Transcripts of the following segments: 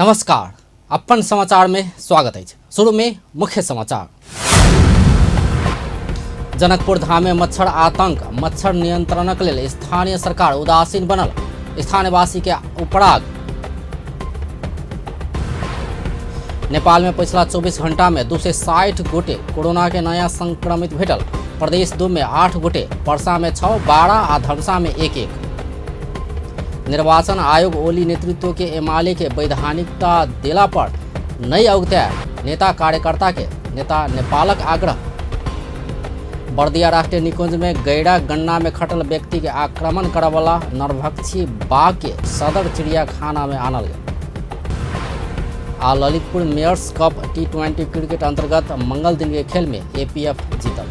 नमस्कार, अपन समाचार में स्वागत है। शुरू में मुख्य समाचार। जनकपुर धाम में मच्छर आतंक, मच्छर नियंत्रणक लेल स्थानीय सरकार उदासीन बनल, स्थानीयवासी के उपराग। नेपाल में पिछला 24 घंटा में 260 गोटे कोरोना के नया संक्रमित भेटल। प्रदेश 2 में 8 गोटे, परसा में 6, 12 आ धनुषा में 1 1। निर्वाचन आयोग ओली नेतृत्व के एमाले के वैधानिकता देला पर नहीं अगुताए नेता कार्यकर्ता के नेता नेपालक आग्रह। बर्दिया राष्ट्रीय निकुंज में गैरा गन्ना में खटल व्यक्ति के आक्रमण करवला नरभक्षी बाघ के सदर चिड़ियाखाना में आनल गेल। आ Lalitpur Myers cup T20 cricket अंतर्गत मंगल दिन के खेल में एपीएफ जीतल।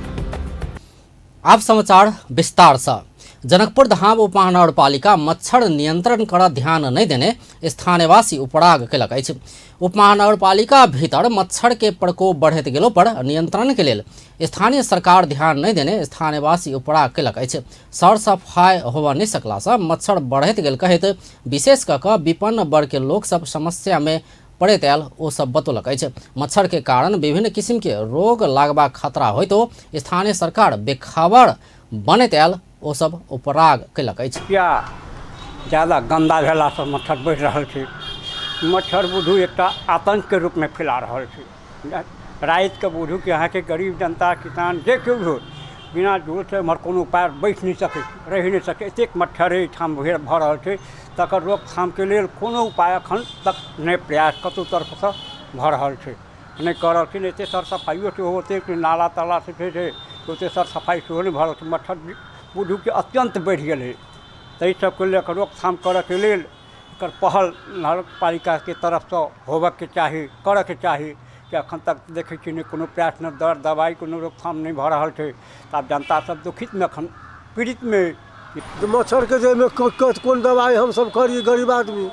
आप समाचार विस्तार से। जनकपुर धाम उपमहानगरपालिका मच्छर नियंत्रण कर ध्यान नहीं देने स्थानीयवासी उपराग केलक अछि। उपमहानगरपालिका भीतर मच्छर के प्रकोप बढ़ैत गेलो पर नियंत्रण के लेल स्थानीय सरकार ध्यान नहीं देने स्थानीयवासी उपराग केलक अछि। सर सफाई होबऽ नहीं सकला से मच्छर बढ़ैत गेल कहैत विशेष कऽ कऽ विपन्न वर्ग के लोक सब समस्या में पड़ैत आयल ओ सब बतौलक अछि। मच्छर के कारण विभिन्न किसिम के रोग लागबाक खतरा होइतो स्थानीय सरकार बेखबर बनैत आयल ओ सब उपराग केलक अछि। किया ज्यादा गन्दा भेलासँ मच्छर बढ़ि रहल छै। मच्छर बुझू एकटा आतङ्कके रूपमे फैला रहल छै। रातिके बुझू कि अहाँके गरीब जनता किसान जे केओ भी हो, बिना जोरसँ एम्हर कोनो उपाय बैसि नहि सकै छै, रहि नहि सकै, एतेक मच्छर एहिठाम भऽ रहल छै। तकर रोकथामके लेल कोनो उपाय एखन तक नहि प्रयास कतहु तरफसँ भऽ रहल छै, नहि कऽ रहल छै। एतेक सर सफाइयो सेहो ओतेक नाला ताला से छै ओतेक सर सफाइ सेहो नहि भऽ रहल छै। मच्छर बुझू कि अत्यन्त बढ़ि गेलै। ताहि सबके लऽ कऽ रोकथाम करऽके लेल एकर पहल नगरपालिकाके तरफसँ होबऽके चाही, करऽके चाही कि एखन तक देखै छियै नहि कोनो प्रयास, नहि दर दबाइ, कोनो रोकथाम नहि भऽ रहल छै। तऽ आब जनता सब दुखितमे एखन पीड़ितमे। मच्छरके जे एहिमे कोन दबाइ हमसब करी, गरीब आदमी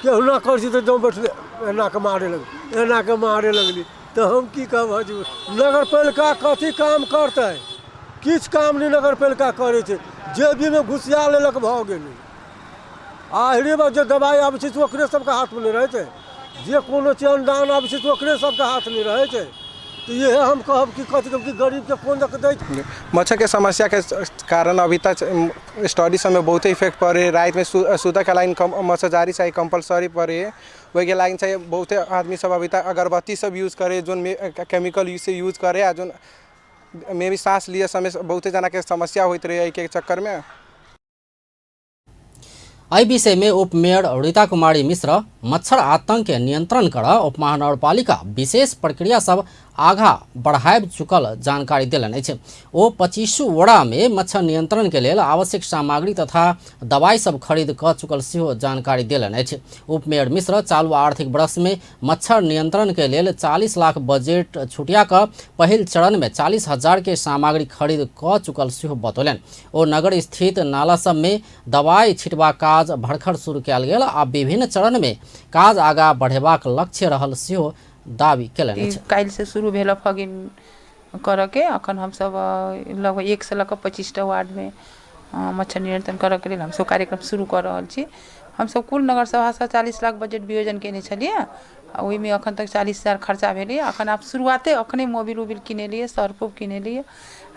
केहुना करै छी तऽ जँ बैठले एना कऽ मारे लगली, एना कऽ मारे लगली, तऽ हम की कहब हजूर। नगरपालिका कथी काम करतै? किछु काम नहि नगरपालिका करै छै। जेबीमे घुसिया लेलक, भऽ गेलै। आहिरे बा, जे दबाइ आबै छै से ओकरे सबके हाथमे नहि रहै छै, जे कोनो चीज अनुदान आबै छै से ओकरे सबके हाथमे रहै छै। तऽ इएह हम कहब कि कथी कहब कि गरीबके कोन दऽ कऽ दै छै। मच्छरके समस्याके कारण अभी तक स्टडी सबमे बहुते इफेक्ट पड़ै है। रातिमे सुतऽके लागि मच्छरदानी चाही, कम्पलसरी पड़ै है। ओहिके लागि चाहिँ बहुते आदमी सब अभी तक अगरबत्ती सब यूज करे, जोन केमिकल से यूज करे, आ जोन मे भी साँस लिअ समय बहुते जनाके समस्या होइत रहै एहिके चक्करमे। एहि विषय में उप मेयर रीता कुमारी मिश्र मच्छर आतंक के नियंत्रण कर उपमहानगरपालिका विशेष प्रक्रिया सब आगा बढ़ाबि चुकल जानकारी देलनि अछि। ओ 25 वड़ा में मच्छर नियंत्रण के लेल आवश्यक सामग्री तथा दवाई सब खरीद कऽ चुकल सेहो जानकारी देलनि अछि। उप मेयर मिश्र चालू आर्थिक वर्ष में मच्छर नियंत्रण के लेल 40 लाख बजट छुटिया कऽ पहिल चरण में 40,000 के सामग्री खरीद कऽ चुकल सेहो बतौलनि। ओ नगर स्थित नाला सब में दवाई छिटबाक काज भरखर शुरू कयल गेल आ विभिन्न चरण में काज आगा बढ़ेबाक लक्ष्य रहल सेहो दावी केलनि अछि। काल्हिसँ शुरू भेल फॉगिंग करऽके। अखन हमसब लगभग 1 से लऽ कऽ 25टा वार्डमे मच्छर नियंत्रण करऽके लेल हमसब कार्यक्रम शुरू कऽ रहल छी। हमसब कुल नगर सभासँ 40 लाख बजट वियोजन केने छलियै आ ओहिमे अखन तक 40,000 खर्चा भेलैए। अखन आब शुरुआते, अखने मोबिल उबिल किनेलियै, सर्फ उर्फ किनेलियै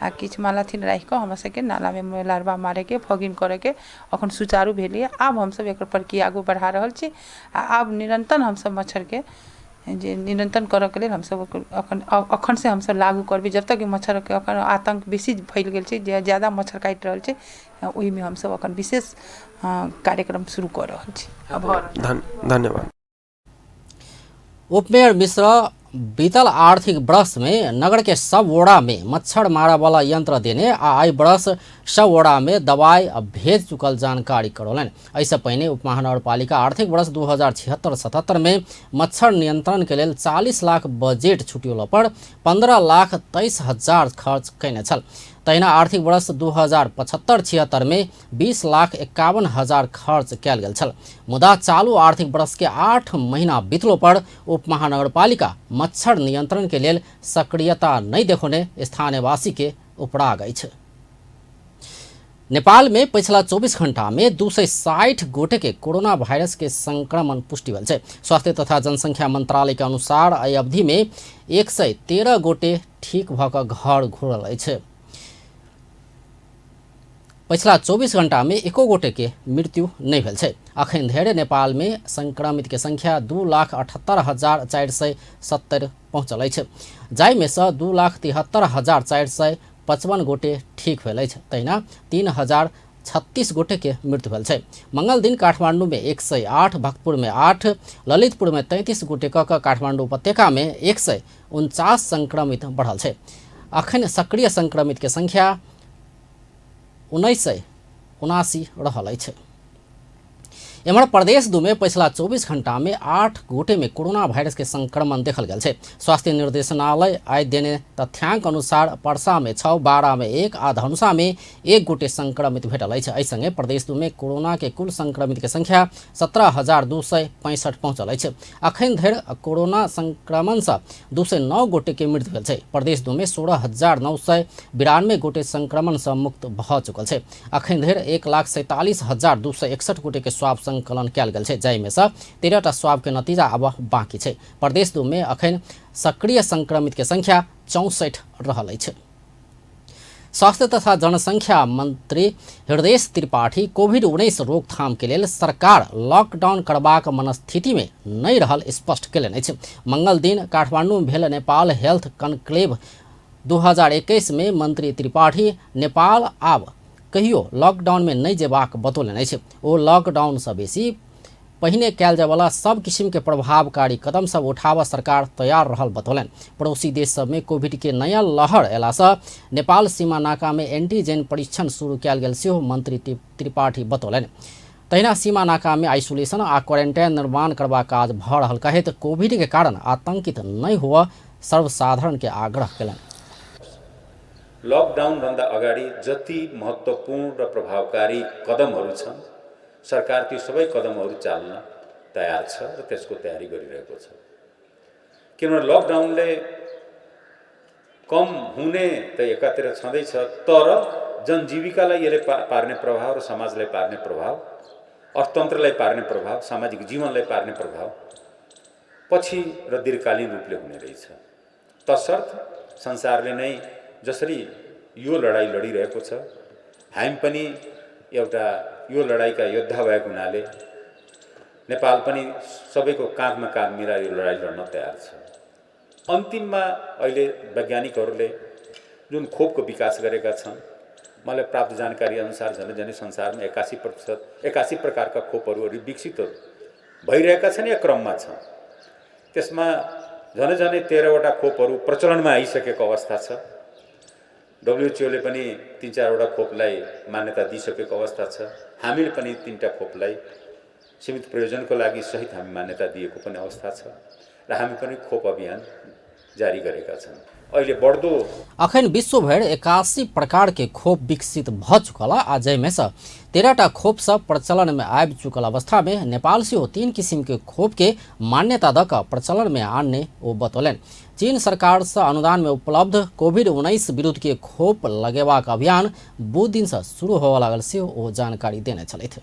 आ किछु मालाथिन राखि कऽ हमरा सबके नालामे लार्वा मारैके, फॉगिंग करैके अखन सुचारू भेलैए। आब हमसब एकर प्रक्रिया आगू बढ़ा रहल छी आ आब निरन्तर हमसब मच्छरके जे नियंत्रण करऽके लेल हमसब अखन अखनसँ हमसब लागू करबै, जब तक मच्छरके अखन आतङ्क बेसी फैल गेल छै, जे ज्यादा मच्छर काटि रहल छै, ओहिमे हमसब अखन विशेष कार्यक्रम शुरू कऽ रहल छी। धन्यवाद। उपमेयर मिश्र बीतल आर्थिक वर्ष में नगर के सब वोड़ा में मच्छर मारा वाला यंत्र देने आ एहि वर्ष सब वोड़ा में दवाई भेज चुकल जानकारी करौलनि। एहिसँ पहिने उपमहानगरपालिका आर्थिक वर्ष 2076-77 में मच्छर नियंत्रण के लेल 40 लाख बजट छुटियोला पर 15,23,000 खर्च कयने छल। तहिना आर्थिक वर्ष 2075-76 में 20,51,000 खर्च कयल गेल छल। मुदा चालू आर्थिक वर्ष के 8 महीना बीतलो पर उपमहानगरपालिका मच्छर नियंत्रण के लेल सक्रियता नहि देखौने स्थानीयवासी के उपराग अछि। नेपाल में पिछला 24 घंटा में 260 गोटे के कोरोना वायरस के संक्रमण पुष्टि भेल छै। स्वास्थ्य तथा जनसंख्या मंत्रालय के अनुसार एहि अवधि में 113 गोटे ठीक भऽ कऽ घर घुरल अछि। पिछला 24 घंटा में एको गोटे के मृत्यु नहीं भेल छै। अखन धरि नेपाल में संक्रमित के संख्या 2,78,470 पहुँचल अछि, जाहिमे सँ 2,73,455 गोटे ठीक भेल अछि। तहिना 3,036 गोटे के मृत्यु भेल छै। मंगल दिन काठमांडू में 108, भक्तपुर में 8, ललितपुर में 33 गोटे क काठमांडू उपत्यका में 149 संक्रमित बढ़ल छै। अखन सक्रिय संक्रमित के संख्या 1979 रहल अछि। एम्हर प्रदेश 2 में पिछला 24 घंटा में 8 गोटे में कोरोना वायरस के संक्रमण देखल गेल छै। स्वास्थ्य निर्देशनालय आइ देने तथ्यांक अनुसार परसा में 6, 12 में 1 आ धनुषा में 1 गोटे संक्रमित भेटल अछि। एहि संगे प्रदेश 2 में कोरोना के कुल संक्रमित के संख्या 17,265 पहुँचल अछि। अखन धरि कोरोना संक्रमण से 209 गोटे के मृत्यु भेल छै। प्रदेश 2 में 16,992 गोटे संक्रमण से मुक्त भऽ चुकल छै। अखन धरि 1,47,261 गोटे के स्वाब संकलन कयल गेल छै, जाहिमे सँ 13टा स्वाब के नतीजा आब बाकी छै। प्रदेश 2 में अखन सक्रिय संक्रमित के संख्या 64 रहल अछि। स्वास्थ्य तथा जनसंख्या मंत्री हृदय त्रिपाठी कोविड-19 रोकथाम के लेल सरकार लॉकडाउन करबाक मनस्थिति में नहीं रहल स्पष्ट कयलनि अछि। मंगल दिन काठमांडू में भेल नेपाल हेल्थ कॉन्क्लेव 2021 में मंत्री त्रिपाठी नेपाल आब कहियो लॉकडाउन में नहीं जेबाक बतौलनि अछि। ओ लॉकडाउन सँ बेसी पहिने कयल जायवला सब किसिम के प्रभावकारी कदम सब उठाबऽ सरकार तैयार रहल बतौलनि। पड़ोसी देश सब में कोविड के नया लहर अयला सँ नेपाल सीमा नाका में एंटीजन परीक्षण शुरू कयल गेल सेहो मंत्री त्रिपाठी बतौलनि। तहिना सीमा नाका में आइसोलेशन आ क्वारेंटाइन निर्माण करबाक काज भऽ रहल कहैत कोविड के कारण आतंकित नहीं हुअ सर्वसाधारण के आग्रह कयलनि। लकडाउनभन्दा अगाडि जति महत्त्वपूर्ण र प्रभावकारी कदमहरू छन् सरकार ती सबै कदमहरू चाल्न तयार छ र त्यसको तयारी गरिरहेको छ। किनभने लकडाउनले कम हुने त एकातिर छँदैछ, तर जनजीविकालाई यसले पार्ने प्रभाव र समाजलाई पार्ने प्रभाव, अर्थतन्त्रलाई पार्ने प्रभाव, सामाजिक जीवनलाई पार्ने प्रभाव पछि र दीर्घकालीन रूपले हुने रहेछ। तसर्थ संसारले नै जसरी यो लडाइँ लडिरहेको छ, हामी पनि एउटा यो लडाइँका योद्धा भएको हुनाले नेपाल पनि सबैको काँधमा काँध मिलाएर यो लडाइँ लड्न तयार छ। अन्तिममा अहिले वैज्ञानिकहरूले जुन खोपको विकास गरेका छन्, मलाई प्राप्त जानकारी अनुसार झन् झनै संसारमा 81% प्रकारका खोपहरू विकसित भइरहेका छन् या क्रममा छन्। त्यसमा झनै झनै 13वटा खोपहरू प्रचलनमा आइसकेको अवस्था छ। डब्ल्युएचओले पनि 3-4वटा खोपलाई मान्यता दिइसकेको अवस्था छ। हामीले पनि 3टा खोपलाई सीमित प्रयोजनको लागि सहित हामी मान्यता दिएको पनि अवस्था छ र हामी पनि खोप अभियान जारी गरेका छन्। अहिले बढ्दो अखन विश्वभरि 81 प्रकार के खोप विकसित भ चुकल आ जाहिमे सँ 13टा खोप सब प्रचलन में आबि चुकल अवस्था में नेपाल सेहो 3 किसिम के खोप के मान्यता द क प्रचलन में आनने ओ बतौलनि। चीन सरकार से अनुदान में उपलब्ध कोविड-19 विरुद्ध के खोप लगेबाक अभियान बुध दिन से शुरू होबय लागल सेहो ओ जानकारी देने छलथि।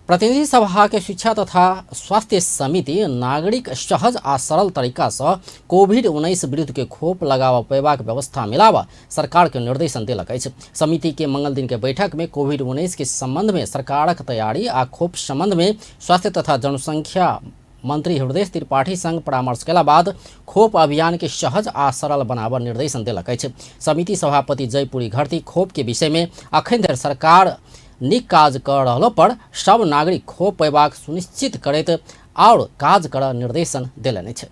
प्रतिनिधि सभा के शिक्षा तथा स्वास्थ्य समिति नागरिक सहज आ सरल तरीका से कोविड-19 विरुद्ध के खोप लगाव पेबाक व्यवस्था मिलावा सरकार के निर्देशन देलक अछि। समिति के मंगल दिन के बैठक में कोविड-19 के संबंध में सरकारक तैयारी आ खोप संबंध में स्वास्थ्य तथा जनसंख्या मंत्री हृदय त्रिपाठी संग परामर्श केला बाद खोप अभियान के सहज आ सरल बनाबऽ निर्देशन देलक अछि। समिति सभापति जयपुरी घरती खोप के विषय में अखन धरि सरकार नीक काज कर रहलो पर सब नागरिक खोप पेबाक सुनिश्चित करैत और काज कर निर्देशन देलनि अछि।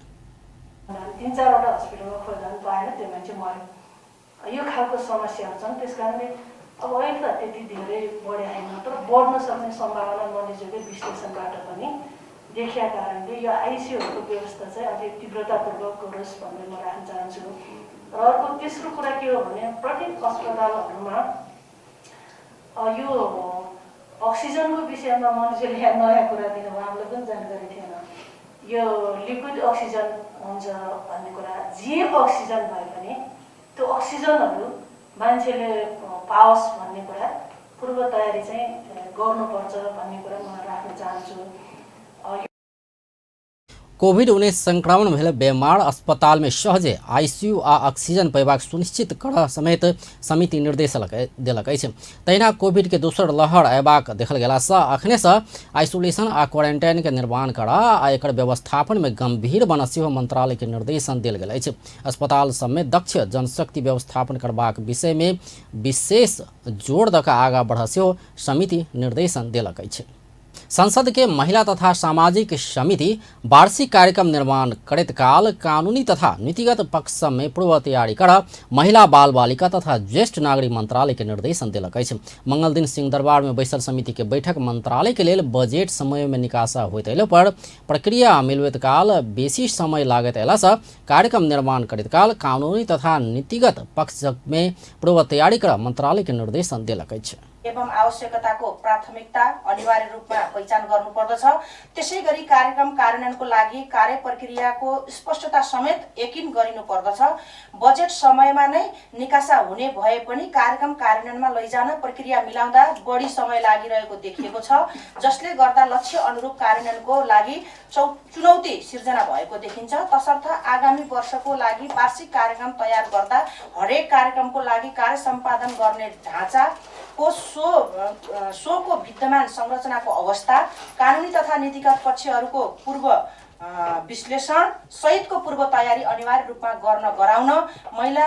3-4वटा हस्पिटलमा खोज्दा पनि पाएन, त्यो मान्छे मर्यो। यो खालको समस्याहरू छन्। त्यस कारणले अब अहिले त त्यति धेरै बढे होइन, तर बढ्न सक्ने सम्भावना मनिजोकै विश्लेषणबाट पनि देखिया कारणले यो आइसियूहरूको व्यवस्था चाहिँ अलिक तीव्रतापूर्वक गरोस् भन्ने म राख्न चाहन्छु। र अर्को तेस्रो कुरा के हो भने प्रत्येक अस्पतालहरूमा यो अक्सिजनको विषयमा मनिजोले यहाँ नयाँ कुरा दिनुभयो, हामीलाई पनि जानकारी थिएन। यो लिक्विड अक्सिजन हुन्छ भन्ने कुरा, जे अक्सिजन भए पनि त्यो अक्सिजनहरू मान्छेले पाओस् भन्ने कुरा पूर्व तयारी चाहिँ गर्नुपर्छ भन्ने कुरा म राख्न चाहन्छु। कोविड-19 संक्रमण भेल बेमार अस्पताल में सहजे आईसीयू आ ऑक्सीजन पेबाक सुनिश्चित कर समेत समिति निर्देश देलक अछि। तहिना कोविड के दोसर लहर अयबाक देखल गेलासँ अखनेसँ आइसोलेशन आ क्वारेंटाइन के निर्माण कर आ एकर व्यवस्थापन में गंभीर बन सेहो मंत्रालय के निर्देशन देल गेल अछि। अस्पताल सबमे दक्ष जनशक्ति व्यवस्थापन करबाक विषय में विशेष जोर दऽ कऽ आगाँ बढ़ सेहो समिति निर्देशन देलक अछि। संसद के महिला तथा सामाजिक समिति वार्षिक कार्यक्रम निर्माण करैत काल कानूनी तथा नीतिगत पक्ष में पूर्व तैयारी कर महिला बाल बालिका तथा ज्येष्ठ नागरिक मंत्रालय के निर्देशन देलक अछि। मंगल दिन सिंहदरबार में बैसल समिति के बैठक मंत्रालय के लेल बजट समय में निकासा होइत अयला पर प्रक्रिया मिलबैत काल बेसी समय लागैत अयलासँ कार्यक्रम निर्माण करैत काल कानूनी तथा नीतिगत पक्ष में पूर्व तैयारी कर मंत्रालय के निर्देशन देलक अछि। एवं आवश्यकताको प्राथमिकता अनिवार्य रूपमा पहिचान गर्नुपर्दछ। त्यसैगरी कार्यक्रम कार्यान्वयनको लागि कार्य प्रक्रियाको स्पष्टता समेत यकिन गरिनुपर्दछ। बजेट समयमा नै निकासा हुने भए पनि कार्यक्रम कार्यान्वयनमा लैजान प्रक्रिया मिलाउँदा बढी समय लागिरहेको देखिएको छ, जसले गर्दा लक्ष्य अनुरूप कार्यान्वयनको लागि चुनौती सिर्जना भएको देखिन्छ। तसर्थ आगामी वर्षको लागि वार्षिक कार्यक्रम तयार गर्दा हरेक कार्यक्रमको लागि कार्य सम्पादन गर्ने ढाँचाको सोको विद्यमान संरचनाको अवस्था, कानुनी तथा नीतिगत पक्षहरूको पूर्व विश्लेषण सहितको पूर्व तयारी अनिवार्य रूपमा गर्न गराउन महिला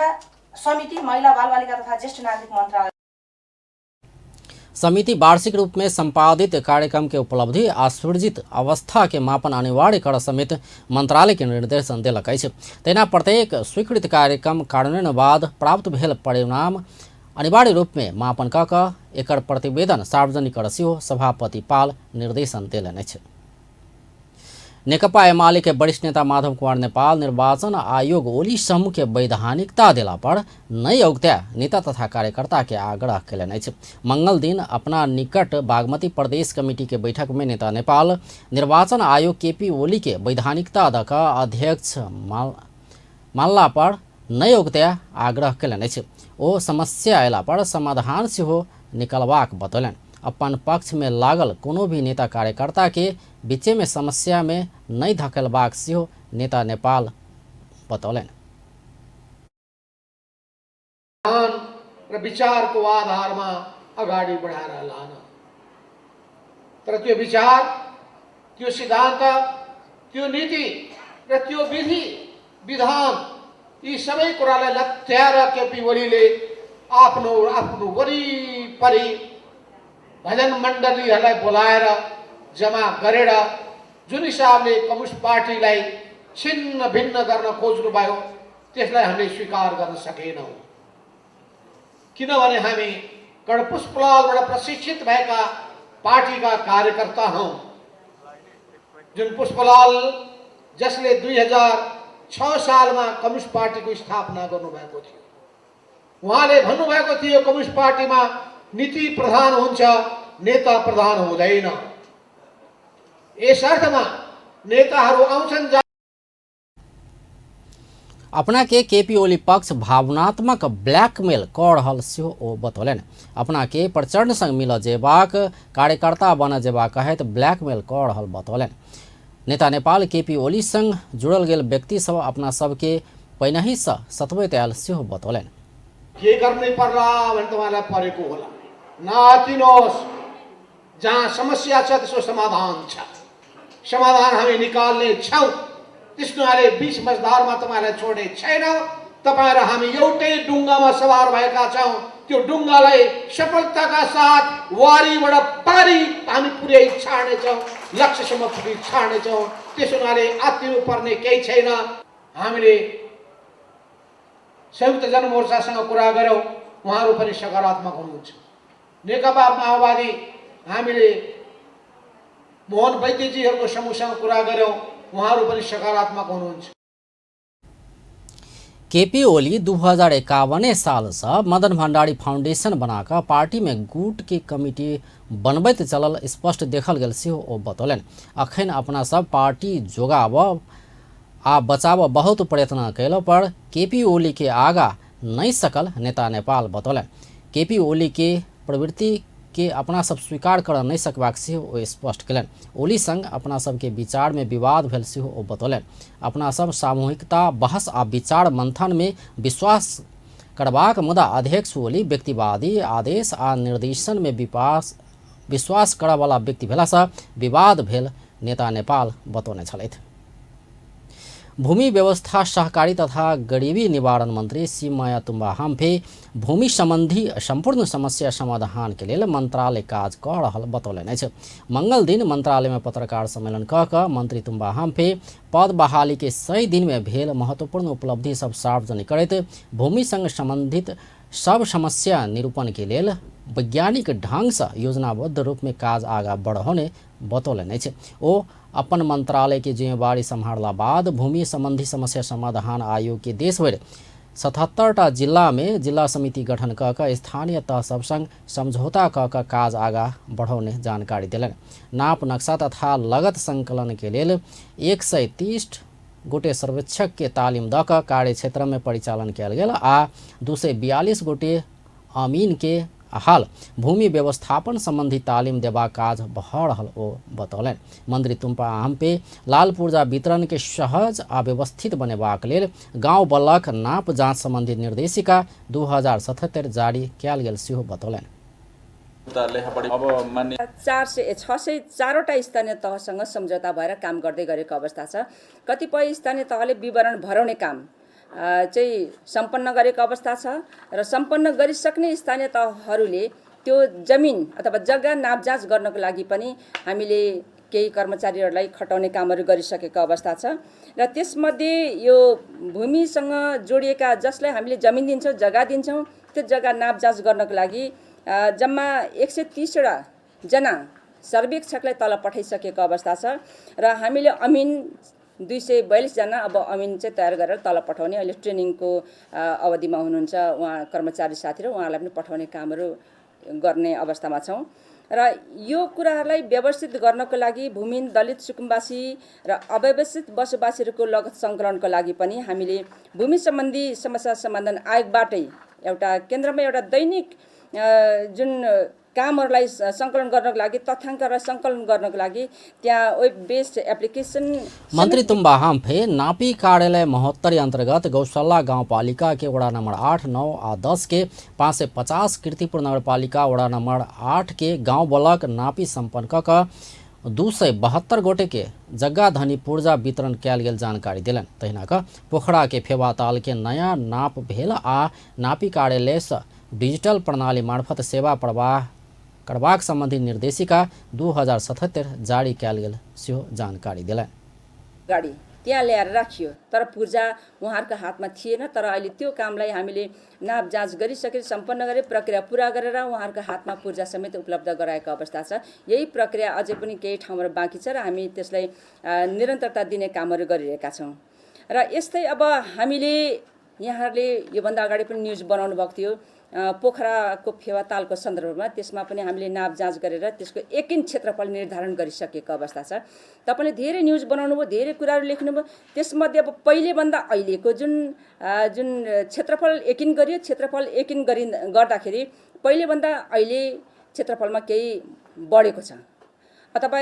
समिति, महिला बालबालिका तथा ज्येष्ठ नागरिक मन्त्रालय समिति वार्षिक रूप में संपादित कार्यक्रम के उपलब्धि आ सृजित अवस्था के मापन अनिवार्य कर समेत मंत्रालय के निर्देशन देलक अछि। तहिना प्रत्येक स्वीकृत कार्यक्रम कार्यान्वयन बाद प्राप्त भेल परिणाम अनिवार्य रूप में मापन कऽ कऽ एकर प्रतिवेदन सार्वजनिक कर सेहो सभापति पाल निर्देशन देलनि अछि। नेकपा एमाले के वरिष्ठ नेता माधव कुमार नेपाल निर्वाचन आयोग ओली समूह के वैधानिकता देला पर नहि औगत्या नेता तथा कार्यकर्ता के आग्रह कयलनि अछि। मंगल दिन अपना निकट बागमती प्रदेश कमिटी के बैठक में नेता नेपाल निर्वाचन आयोग केपी ओली के वैधानिकता दऽ कऽ अध्यक्ष मानला पर नहि औगत्या आग्रह कयलनि अछि। ओ समस्या अयला पर समाधान सेहो निकलबाक बतौलनि। अपन पक्ष में लागल कोनो भी नेता कार्यकर्ता के बीचे में समस्या में नहीं धकेलबाक सेहो नेता नेपाल बतौलनि। र विचारको आधारमा अगाडि बढाएर लान, तर त्यो विचार, त्यो सिद्धान्त, त्यो नीति र त्यो विधि विधान यी सबै कुरालाई लत्याएर केपी ओलीले आफ्नो आफ्नो वरिपरि भजन मण्डलीहरूलाई बोलाएर जम्मा गरेर जुन हिसाबले कम्युनिस्ट पार्टीलाई छिन्न भिन्न गर्न खोज्नुभयो त्यसलाई हामीले स्वीकार गर्न सकेनौँ। किनभने हामी पुष्पलालबाट प्रशिक्षित भएका पार्टीका कार्यकर्ता हौँ। जुन पुष्पलाल जसले 2006 सालमा कम्युनिस्ट पार्टीको स्थापना गर्नुभएको थियो, उहाँले भन्नुभएको थियो कम्युनिस्ट पार्टीमा नीति प्रधान हुन्छ, नेता प्रधान हुँदैन। यस अर्थमा नेताहरू आउँछन्। अपना के केपी ओली पक्ष भावनात्मक ब्लैकमेल कऽ रहल सेहो ओ बतौलनि। अपना के प्रचंड संग मिल जेबाक, कार्यकर्ता बन जेबाक कहैत ब्लैकमेल कऽ रहल बतौलनि। नेता नेपाल केपी ओली संग जुड़ल गेल व्यक्ति सब अपना सबके पहिनहिसँ सतबैत आयल सेहो बतौलनि। के गर्नै पर्ला भने तपाईँलाई परेको होला, नआत्तिनुहोस्। जहाँ समस्या छ त्यसको समाधान छ, समाधान हामी निकाल्ने छौँ। त्यस हुनाले बीच मझधारमा तपाईँलाई छोड्ने छैन। तपाईँ र हामी एउटै डुङ्गामा सवार भएका छौँ। त्यो डुङ्गालाई सफलताका साथ वारीबाट पारी हामी पुर्याइ छाड्नेछौँ, लक्ष्यसम्म पुगी छाड्नेछौँ। त्यस हुनाले आत्तिनु पर्ने केही छैन। हामीले संयुक्त जनमोर्चासँग कुरा गऱ्यौँ, उहाँहरू पनि सकारात्मक हुनुहुन्छ। नेकपा माओवादी हामीले मोहन वैद्यजीहरूको समूहसँग कुरा गऱ्यौँ, उहाँहरू पनि सकारात्मक हुनुहुन्छ। केपी ओली 2051 सालसँ मदन भण्डारी फाउंडेशन बनाकऽ पार्टी में गुट के कमिटी बनबैत चलल स्पष्ट देखल गेल सेहो ओ बतौलनि। अखन अपना सब पार्टी जोगाबऽ आ बचाबऽ बहुत प्रयत्न कयला पर केपी ओली के आगा नहि सकल नेता नेपाल बतौलनि। केपी ओली के प्रवृत्ति के अपना सब स्वीकार कर नहि सकबाक सेहो ओ स्पष्ट केलनि। ओली संग अपना सबके विचार में विवाद भेल सेहो ओ बतौलनि। अपना सब सामूहिकता, बहस आ विचार मंथन में विश्वास करबाक मुदा अध्यक्ष ओली व्यक्तिवादी आदेश आ निर्देशन में विश्वास करऽवला व्यक्ति भेलासँ विवाद भेल नेता नेपाल बतौने छलथि। भूमि व्यवस्था, सहकारी तथा गरीबी निवारण मंत्री शिवमाया तुम्बा हाम्फे भूमि संबंधी संपूर्ण समस्या समाधान के लेल मंत्रालय काज कऽ रहल बतौलनि अछि। मंगल दिन मंत्रालय में पत्रकार सम्मेलन कऽ कऽ मंत्री तुम्बा हाम्फे पद बहाली के 100 दिन में भेल महत्वपूर्ण उपलब्धि सब सार्वजनिक करैत भूमि संग संबंधित सब समस्या निरूपण के लेल वैज्ञानिक ढंग से योजनाबद्ध रूप में काज आगा बढ़ौने बतौलनि अछि। ओ अपन मंत्रालय के जिम्मेवारी सम्हारला बाद भूमि संबंधी समस्या समाधान आयोग के देशभरि 77टा जिला में जिला समिति गठन कऽ कऽ स्थानीय तह सब संग समझौता कऽ कऽ काज आगा बढ़ौने जानकारी देलनि। नाप नक्शा तथा लगत संकलन के लेल 130 गोटे सर्वेक्षक के तालिम दऽ कऽ कार्यक्षेत्र में परिचालन कयल गेल आ 242 गोटे अमीन के हाल भूमि व्यवस्थापन संबंधी तालिम देबाक काज भऽ रहल ओ बतौलनि। मंत्री तुम्पा हाम्फे लाल पुर्जा वितरण के सहज आ व्यवस्थित बनेबाक लेल गांव ब्लॉक नाप जाँच संबंधी निर्देशिका 2077 जारी कयल गेल सेहो बतौलनि। 400-604वटा स्थानीय तहसँग सम्झौता भएर काम गर्दै गरेको अवस्था छ। कतिपय स्थानीय तहले विवरण भराउने काम चाहिँ सम्पन्न गरेको अवस्था छ र सम्पन्न गरिसक्ने स्थानीय तहहरूले त्यो जमिन अथवा जग्गा नापजाँच गर्नको लागि पनि हामीले केही कर्मचारीहरूलाई खटाउने कामहरू गरिसकेको अवस्था छ र त्यसमध्ये यो भूमिसँग जोडिएका जसलाई हामीले जमिन दिन्छौँ, जग्गा दिन्छौँ, त्यो जग्गा नापजाँच गर्नको लागि जम्मा 130वटा जना सर्वेक्षकलाई तल पठाइसकेको अवस्था छ र हामीले अमिन 242 जना अब अमिन चाहिँ तयार गरेर तल पठाउने अहिले ट्रेनिङको अवधिमा हुनुहुन्छ उहाँ कर्मचारी साथीहरू, उहाँलाई पनि पठाउने कामहरू गर्ने अवस्थामा छौँ र यो कुराहरूलाई व्यवस्थित गर्नको लागि भूमिहीन दलित सुकुम्बासी र अव्यवस्थित बसोबासीहरूको लगत सङ्कलनको लागि पनि हामीले भूमि सम्बन्धी समस्या समाधान आयोगबाटै एउटा केन्द्रमा एउटा दैनिक जुन कामहरूलाई सङ्कलन गर्नको लागि तथ्याङ्कहरूलाई सङ्कलन गर्नको लागि त्यहाँ वेब बेस्ड एप्लिकेसन। मंत्री तुम्बा हाम्फे नापी कार्यालय महोत्तरी अंतर्गत गौशाला गाउँपालिका के वडा नंबर 8, 9 आ 10 के 550, कीर्तिपुर नगरपालिका वडा नंबर 8 के गाँव ब्लॉक नापी सम्पन्न कऽ कऽ 272 गोटे के जग्गा धनी पुर्जा वितरण कयल गेल जानकारी देलनि। तहिना कऽ पोखरा के फेवाताल के नयाँ नाप भेल आ नापी कार्यालय से डिजिटल प्रणाली मार्फत सेवा प्रवाह करबाक संबंधी निर्देशिका 2077 जारी कयल गेल सेहो जानकारी देलनि। गाडी त्यहाँ ल्याएर राखियो तर पूर्जा उहाँहरूको हातमा थिएन, तर अहिले त्यो कामलाई हामीले नाप जाँच गरिसकेर सम्पन्न गरे प्रक्रिया पुरा गरेर उहाँहरूको हातमा पूर्जा समेत उपलब्ध गराएको अवस्था छ। यही प्रक्रिया अझै पनि केही ठाउँहरू बाँकी छ र हामी त्यसलाई निरन्तरता दिने कामहरू गरिरहेका छौँ। र यस्तै अब हामीले यहाँहरूले योभन्दा अगाडि पनि न्युज बनाउनु भएको थियो पोखराको फेवातालको सन्दर्भमा, त्यसमा पनि हामीले नाप जाँच गरेर त्यसको एकिन क्षेत्रफल निर्धारण गरिसकेको अवस्था छ। तपाईँले धेरै न्युज बनाउनु भयो, धेरै कुराहरू लेख्नुभयो, त्यसमध्ये अब पहिलेभन्दा अहिलेको जुन जुन क्षेत्रफल एकिन गरियो, क्षेत्रफल एकिन गर्दाखेरि पहिलेभन्दा अहिले क्षेत्रफलमा केही बढेको छ अथवा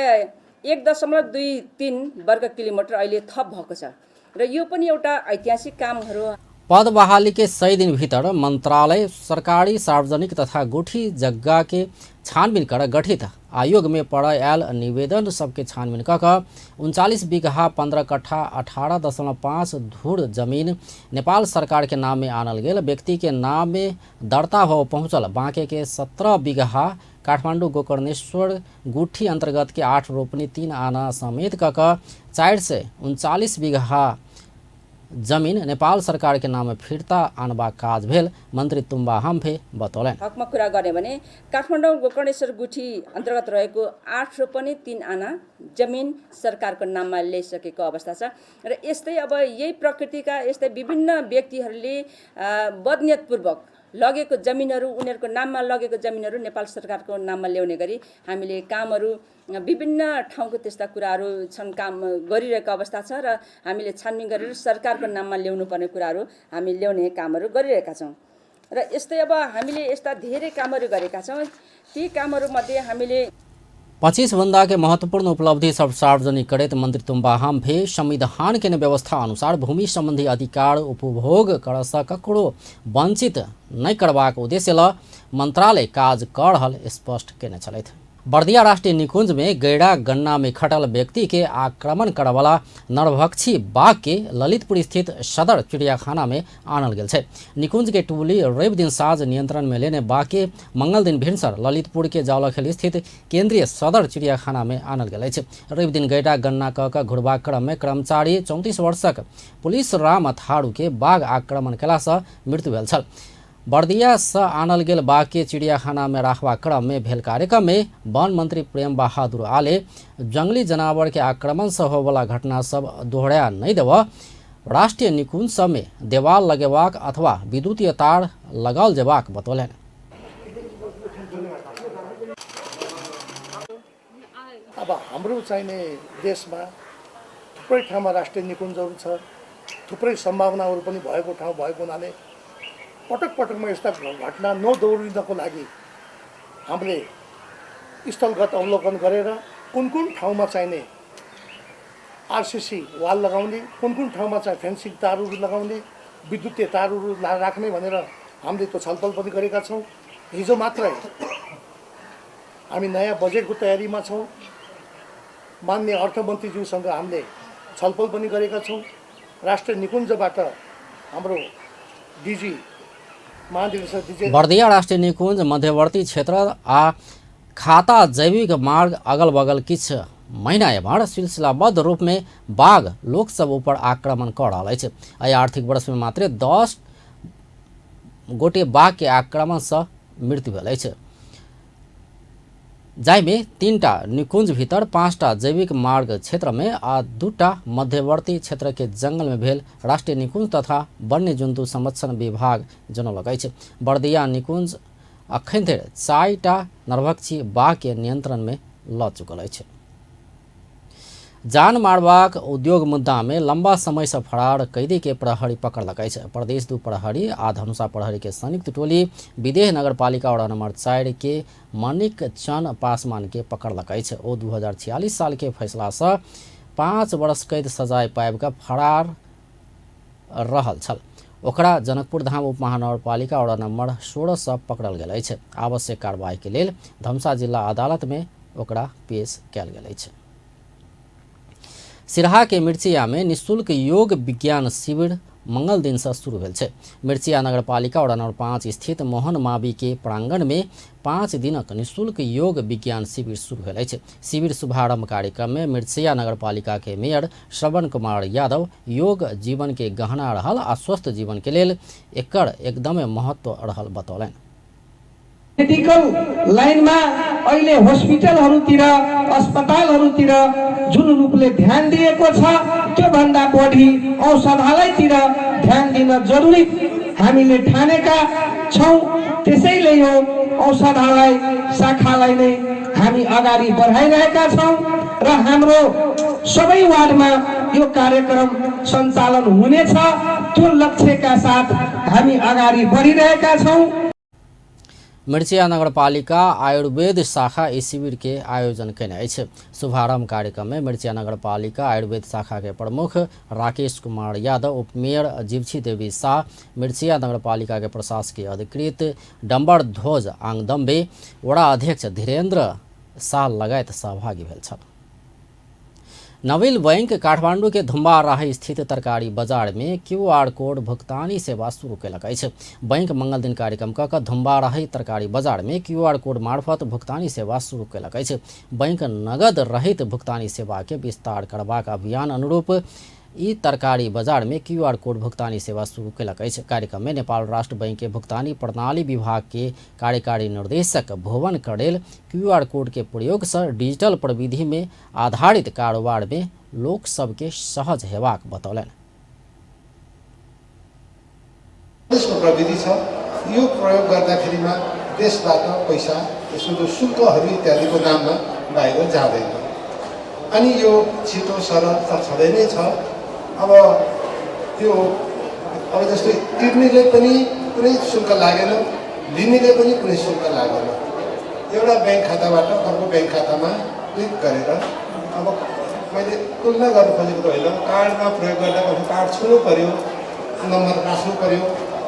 1.23 वर्ग किलोमिटर अहिले थप भएको छ र यो पनि एउटा ऐतिहासिक कामहरू। पद बहाली के 100 दिन भीतर मंत्रालय सरकारी सार्वजनिक तथा गुठी जग्गा के छानबीन कर गठित आयोग में पड़ आयल निवेदन सबके छानबीन कऽ कऽ 39 बीघा 15 कट्ठा 18.5 धूर जमीन नेपाल सरकार के नाम में आनल गेल व्यक्ति के नाम में दर्ता हो पहुँचल बाँके के 17 बीघा काठमाडौँ गोकर्णेश्वर गुठी अंतर्गत के 8 रोपनी 3 आना समेत कऽ कऽ 439 बीघा जमीन नेपाल सरकार के नाम में फिर्ता आनबाक काज भेल मंत्री तुम्बा हाम्फे बतौलनि। हकमा कुरा गर्ने भने काठमाडौँ गोकर्णेश्वर गुठी अन्तर्गत रहेको 8 रोपनी 3 आना जमिन सरकारको नाममा ल्याइसकेको अवस्था छ र यस्तै अब यही प्रकृतिका यस्तै विभिन्न व्यक्तिहरूले बदनियतपूर्वक लगेको जमिनहरू, उनीहरूको नाममा लगेको जमिनहरू नेपाल सरकारको नाममा ल्याउने गरी हामीले कामहरू विभिन्न ठाउँको त्यस्ता कुराहरू छन्, काम गरिरहेको अवस्था छ र हामीले छानबिन गरेर सरकारको नाममा ल्याउनु पर्ने कुराहरू हामी ल्याउने कामहरू गरिरहेका छौँ। र यस्तै अब हामीले यस्ता धेरै कामहरू गरेका छौँ। ती कामहरूमध्ये हामीले 25 भन्दा के महत्वपूर्ण उपलब्धि सब सार्वजनिक करैत मंत्री तुम्बा हाम्फे संविधान के व्यवस्था अनुसार भूमि संबंधी अधिकार उपभोग करसँ ककरो वंचित नहि करबाक उद्देश्य ल मंत्रालय काज कऽ रहल स्पष्ट केने छलथि। बर्दिया राष्ट्रीय निकुंज में गैरा गन्ना में खटल व्यक्ति के आक्रमण करवला नरभक्षी बाघ के ललितपुर स्थित सदर चिड़ियाखाना में आनल गेल छै। निकुंज के टोली रवि दिन साँझ नियंत्रण में लेने बाघ के मंगल दिन भिनसर ललितपुर के जावलाखेल स्थित केंद्रीय सदर चिड़ियाखाना में आनल गेल अछि। रवि दिन गैरा गन्ना कऽ कऽ घुरबाक क्रम में कर्मचारी 34 वर्षक पुलिस राम थारू के बाघ आक्रमण केलासँ मृत्यु भेल छल। बर्दिया से आनल गेल बाघ के चिड़ियाखाना में राखबाक क्रम में भेल कार्यक्रम में वन मंत्री प्रेम बहादुर आले जंगली जानवर के आक्रमण से होवला घटना सब दोहरा नहीं देव, राष्ट्रीय निकुंज सब में देवाल लगेबाक अथवा विद्युतीय तार लगाओल जेबाक बतौलनि। अब हाम्रो चाहिने देशमा थुप्रै ठाउँमा राष्ट्रिय निकुञ्जहरू छ, थुप्रै सम्भावनाहरू पनि भएको ठाउँ भएको हुनाले पटक पटकमा यस्ता घटना नदोहोरिनको लागि हामीले स्थलगत अवलोकन गरेर कुन कुन ठाउँमा चाहिने आरसीसी वाल लगाउने, कुन कुन ठाउँमा चाहिँ फेन्सिङ तारहरू लगाउने, विद्युतीय तारहरू राख्ने भनेर हामीले त्यो छलफल पनि गरेका छौँ। हिजो मात्रै हामी नयाँ बजेटको तयारीमा छौँ। माननीय अर्थमन्त्रीज्यूसँग हामीले छलफल पनि गरेका छौँ। राष्ट्रिय निकुञ्जबाट हाम्रो डिजी बर्दिया राष्ट्रिय निकुंज मध्यवर्ती क्षेत्र आ खाता जैविक मार्ग अगल बगल किछु महीना एम्हर सिलसिलाबद्ध रूप में बाघ लोक सब ऊपर आक्रमण कऽ रहल अछि। एहि आर्थिक वर्ष में मात्र 10 गोटे बाघ के आक्रमण से मृत्यु भेल अछि, जाहिमे 3टा निकुंज भीतर, 5टा जैविक मार्ग क्षेत्र में आ 2टा मध्यवर्ती क्षेत्र के जंगल में भेल राष्ट्रीय निकुंज तथा वन्य जन्तु संरक्षण विभाग जनौलक अछि। बर्दिया निकुंज अखन धरि 4टा नरभक्षी बाघ के नियंत्रण में लऽ चुकल अछि। जान मारबाक उद्योग मुद्दा में लंबा समय से फरार कैदी के प्रहरी पकड़लक अछि। प्रदेश 2 प्रहरी आ धनुषा प्रहरी के संयुक्त टोली विदेह नगरपालिका वार्ड नंबर 4 के मणिक चंद पासवान के पकड़लक अछि। ओ 2046 साल के फैसला से 5 वर्ष कैद सजाय पाबि कऽ फरार रहल छल। ओकरा जनकपुर धाम उप महानगरपालिका वार्ड नंबर 16 से पकड़ल गेल अछि। आवश्यक कार्रवाई के लेल धनुषा जिला अदालत में ओकरा पेश कयल गेल अछि। सिरहा के मिर्चिया में निःशुल्क योग विज्ञान शिविर मंगल दिन से शुरू भेल छै। मिर्चिया नगरपालिका वार्ड नंबर 5 स्थित मोहन मावी के प्रांगण में 5 दिनक निःशुल्क योग विज्ञान शिविर शुरू भेल अछि। शिविर शुभारंभ कार्यक्रम में मिर्चिया नगरपालिका के मेयर श्रवण कुमार यादव योग जीवन के गहना रहल आ स्वस्थ जीवन के लेल एकर एकदमै महत्व रहल बतौलनि। मेडिकल लाइनमा अहिले हस्पिटलहरूतिर, अस्पतालहरूतिर जुन रूपले ध्यान दिएको छ त्योभन्दा बढी औषधालयतिर ध्यान दिन जरुरी हामीले ठानेका छौँ। त्यसैले यो औषधालय शाखालाई नै हामी अगाडि बढाइरहेका छौँ र हाम्रो सबै वार्डमा यो कार्यक्रम सञ्चालन हुनेछ। त्यो लक्ष्यका साथ हामी अगाडि बढिरहेका छौँ। मिर्चिया नगरपालिका आयुर्वेद शाखा इस शिविर के आयोजन केने अछि। शुभारंभ कार्यक्रम में मिर्चिया नगरपालिका आयुर्वेद शाखा के प्रमुख राकेश कुमार यादव, उपमेयर जीवछी देवी शाह, मिर्चिया नगरपालिका के प्रशासकीय अधिकृत डम्बर ध्वज आंगदम्बे, वडा अध्यक्ष धीरेन्द्र शाह लगायत सहभागी भेल छल। नवील बैंक काठमांडू के धुम्बाराही स्थित तरकारी बाजार में क्यूआर कोड भुगतानी सेवा शुरू केलक अछि। बैंक मंगल दिन कार्यक्रम कऽ धुम्बाराही तरकारी बाजार में क्यूआर कोड मार्फत भुगतानी सेवा शुरू केलक अछि। बैंक नगद रहित भुगतानी सेवा के विस्तार करबाक अभियान अनुरूप ई तरकारी बाजार में क्यूआर कोड भुगतानी सेवा शुरू केलक अछि। कार्यक्रम में नेपाल राष्ट्र बैंक के भुगतानी प्रणाली विभाग के कार्यकारी निर्देशक भुवन कडेल क्यूआर कोड के प्रयोग से डिजिटल प्रविधि में आधारित कारोबार में लोक सबके सहज हेबाक बतौलनि। प्रविधि छ, यो प्रयोग गर्दाखेरिमा देशबाट पैसा यसको जो शुल्कहरू इत्यादिको नाममा बाहिर जाँदैन। अनि यो छिटो सरल त छँदै नै छ। अब त्यो अब जस्तै तिर्नेले पनि कुनै शुल्क लागेन, लिनेले पनि कुनै शुल्क लागेन। एउटा ब्याङ्क खाताबाट अर्को ब्याङ्क खातामा क्लिक गरेर, अब मैले तुलना गर्नु खोजेको त होइन, कार्डमा प्रयोग गर्दा कार्ड छुनु पर्यो, नम्बर राख्नु पर्यो,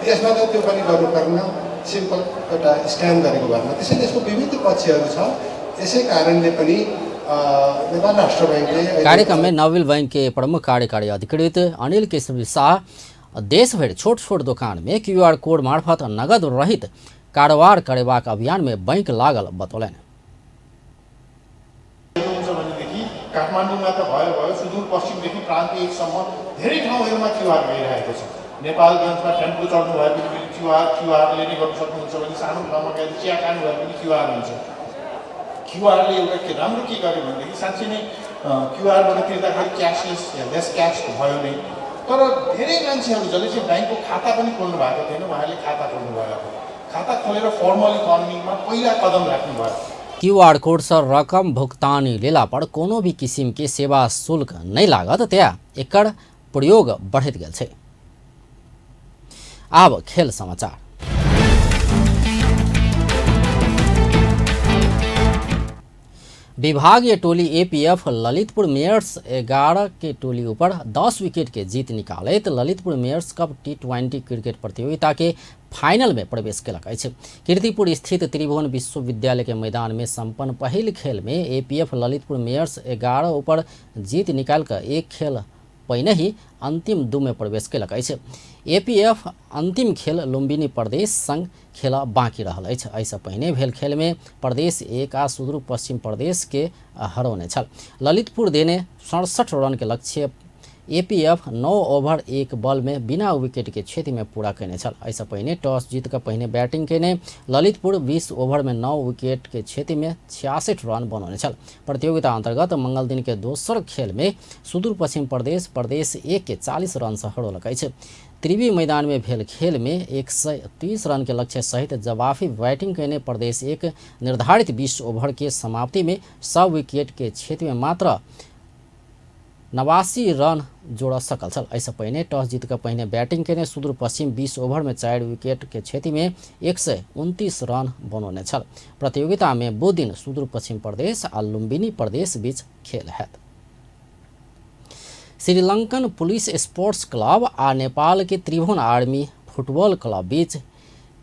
यसमा त त्यो पनि गर्नु पर्दैन, सिम्पल एउटा स्क्यान गरेको भरमा। त्यसैले यसको विविध पक्षहरू छ। यसै कारणले पनि नेपाल राष्ट्र बैंकले कार्यक्रम में नविल बैंक के प्रमुख कार्यकारी अधिकृत अनिल केशव शाह देशभरि छोट छोट दोकान में क्यूआर कोड मार्फत नगद रहित कारोबार करेबाक अभियान में बैंक लागल बतौलनि। काठमाडौँमा त भयो भयो, सुदूरपश्चिमदेखि प्रान्त एकसम्म धेरै ठाउँहरूमा क्युआर भइरहेको छ। नेपालगञ्जमा टेम्पो चढ्नु भयो भने पनि क्युआरले नै गर्नु सक्नुहुन्छ भने सानो ठाउँमा गएर चिया खानु भयो भने क्युआर हुन्छ। क्युआरले एउटा के राम्रो के गर्यो भनेदेखि साँच्चै नै क्युआरबाट तिर्दाखेरि क्यासलेस या लेस क्यास भयो नै, तर धेरै मान्छेहरू जसले चाहिँ ब्याङ्कको खाता पनि खोल्नु भएको थिएन उहाँहरूले खाता खोल्नु भयो। खाता खोलेर फर्मल इकोनोमीमा पहिला कदम राख्नुभयो। क्यूआर कोड से रकम भुगतानी लेला पर कोनो भी किसिम के सेवा शुल्क नहीं लागत, त्या एकर प्रयोग बढ़ैत गेल छै। आब खेल समाचार। विभागीय टोली एपीएफ ललितपुर मेयर्स 11 के टोली ऊपर 10 विकेट के जीत निकालैत ललितपुर मेयर्स कप टी20 क्रिकेट प्रतियोगिता के फाइनल में प्रवेश केलक अछि। कीर्तिपुर स्थित त्रिभुवन विश्वविद्यालय के मैदान में संपन्न पहिल खेल में एपीएफ ललितपुर मेयर्स 11 ऊपर जीत निकाल कर एक खेल पहिने ही अंतिम 2 में प्रवेश केलक अछि। एपीएफ अंतिम खेल लुम्बिनी प्रदेश संग खेल बाँकी रहल अछि। एहिसँ पहिने भेल खेल में प्रदेश 1 आ सुदूर पश्चिम प्रदेश के हरौने छल। ललितपुर देने 67 रन के लक्ष्य एपीएफ 9 ओवर 1 बॉल में बिना विकेट के क्षति में पूरा केने छल। एहिसँ पहिने टॉस जीत कऽ पहिने बैटिंग केने ललितपुर 20 ओवर में 9 विकेट के क्षति में 66 रन बनौने छल। प्रतियोगिता अंतर्गत मंगल दिन के दोसर खेल में सुदूर पश्चिम प्रदेश प्रदेश 1 के 40 रन से हरौलक अछि। त्रिवी मैदान में भेल खेल में 130 रन के लक्ष्य सहित जवाफी बैटिंग केने प्रदेश 1 निर्धारित 20 ओवर के समाप्ति में 100 विकेट के क्षेत्र में मात्र 89 रन जोड़ सकल छल। एहिसँ पहिने टॉस जीत कऽ पहिने बैटिंग केने सुदूर पश्चिम 20 ओवर में 4 विकेट के क्षति में 129 रन बनौने छल। प्रतियोगिता में बुध दिन सुदूर पश्चिम प्रदेश आ लुम्बिनी प्रदेश बीच खेल हैत। श्रीलंकन पुलिस स्पोर्ट्स क्लब आ नेपाल के त्रिभुवन आर्मी फुटबॉल क्लब बीच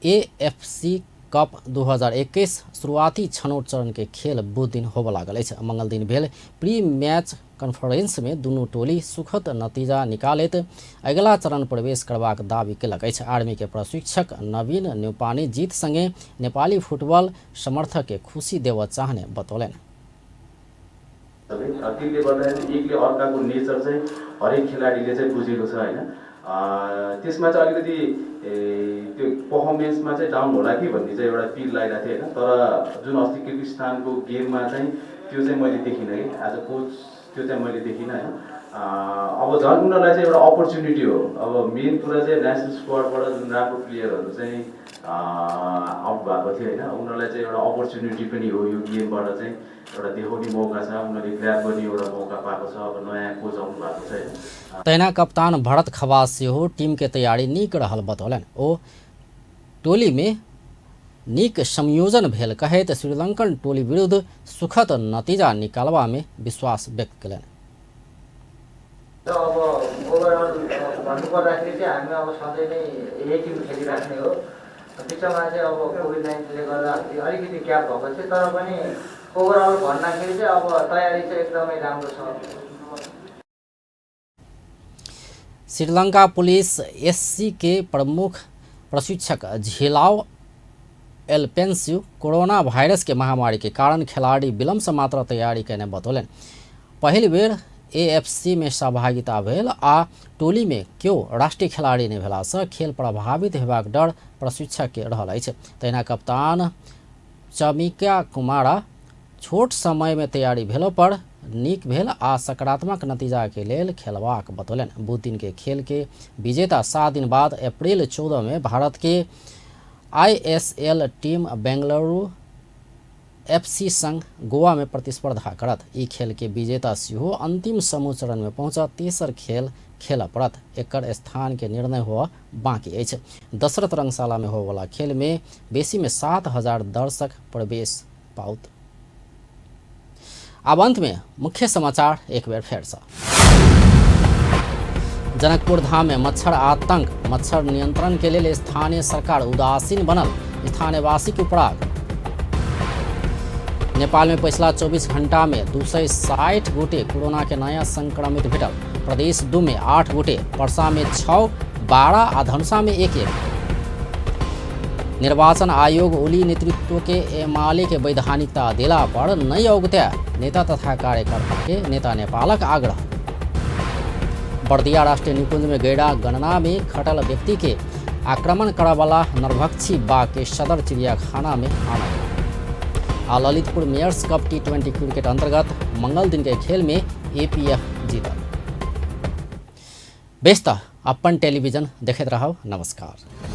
एएफसी कप 2021 शुरुआती छनौट चरण के खेल बुध दिन होबय लागल अछि। मंगल दिन भेल प्री मैच कॉन्फ्रेंस में दुनू टोली सुखद नतीजा निकालैत अगिला चरण प्रवेश करबाक दावी केलक अछि। आर्मी के प्रशिक्षक नवीन न्यौपाने जीत संगे नेपाली फुटबॉल समर्थक के खुशी देबय चाहने बतौलनि। त्यसले गर्दाखेरि एकले अर्काको नेचर चाहिँ हरेक खेलाडीले चाहिँ बुझेको छ हैन। त्यसमा चाहिँ अलिकति त्यो पर्फर्मेन्समा चाहिँ डाउन होला कि भन्ने चाहिँ एउटा पिर लागिरहेको थियो हैन। तर जुन अस्ति किर्गिस्तानको गेममा चाहिँ त्यो चाहिँ मैले देखिनँ कि एज अ कोच त्यो चाहिँ मैले देखिनँ हैन। अब झन् उनीहरूलाई चाहिँ एउटा अपर्च्युनिटी हो। अब मेन कुरा चाहिँ नेसनल स्क्वाडबाट जुन राम्रो प्लेयरहरू चाहिँ आउट भएको थियो हैन, उनीहरूलाई चाहिँ एउटा अपर्च्युनिटी पनि हो। यो गेमबाट चाहिँ एउटा देखाउने मौका छ, उनीहरूले ग्र्याब गर्ने एउटा मौका पाएको छ। अब नयाँ कोच आउनु भएको छ हैन। तहिना कप्तान भरत खवास सेहो टीम के तैयारी नीक रहल बतौलनि। ओ टोली में नीक संयोजन भेल कहैत श्रीलंकन टोली विरुद्ध सुखद नतीजा निकालबा में विश्वास व्यक्त केलनि। अब ओभरअल भन्नुपर्दाखेरि चाहिँ हामी अब सधैँ नै यही टिम खेलिराख्ने हो। बिचमा चाहिँ अब कोभिड-19ले गर्दाखेरि अलिकति ग्याप भएको थियो, तर पनि ओभरअल भन्दाखेरि चाहिँ अब तयारी चाहिँ एकदमै राम्रो छ। श्रीलंका पुलिस एससी के प्रमुख प्रशिक्षक झिलाओ एलपेंसियो कोरोना वायरस के महामारी के कारण खिलाड़ी विलम्ब से मात्र तैयारी केने बतौलनि। पहिल बेर एएफसी में सहभागिता भेल आ टोली में केओ राष्ट्रीय खिलाड़ी नहि भेलासँ खेल प्रभावित हेबाक डर प्रशिक्षक के रहल अछि। तहिना कप्तान चमिका कुमारा छोट समय में तैयारी भेलो पर नीक भेल आ सकारात्मक नतीजा के लेल खेलबाक बतौलनि। बुध दिन के खेल के विजेता 7 दिन बाद अप्रैल 14 में भारत के आईएसएल टीम बेंगलुरु एफसी संग गोवा में प्रतिस्पर्धा करत। ई खेल के विजेता सेहो अंतिम समूह चरण में पहुंचत तेसर खेल खेलऽ पड़त। एकर स्थान के निर्णय हुआ बाकी अछि। दशरथ रंगशाला में होवला खेल में बेसी में 7000 दर्शक प्रवेश पाउत। आब अंत में मुख्य समाचार एक बेर फेर से। जनकपुर धाम में मच्छर आतंक, मच्छर नियंत्रण के लिए स्थानीय सरकार उदासीन बनल, स्थानीयवासी के उपराग। नेपाल में पिछला 24 घंटा में 260 गोटे कोरोना के नया संक्रमित भेटल। प्रदेश 2 में 8 गोटे, परसा में 6, 12 आ धनुषा में 1-1। निर्वाचन आयोग ओली नेतृत्व के एमाले के वैधानिकता देला पर नहीं औगत्या, नेता तथा कार्यकर्ता के नेता नेपालक आग्रह। बर्दिया राष्ट्रीय निकुंज में गैड़ा गणना में खटल व्यक्ति के आक्रमण करवाला नरभक्षी बाघ के सदर चिड़ियाखाना में आना। आ Lalitpur Myers cup T20 cricket अंतर्गत मंगल दिन के खेल में एपीएफ जीतल। बेस त अपन टेलीविजन देखैत रहब। नमस्कार।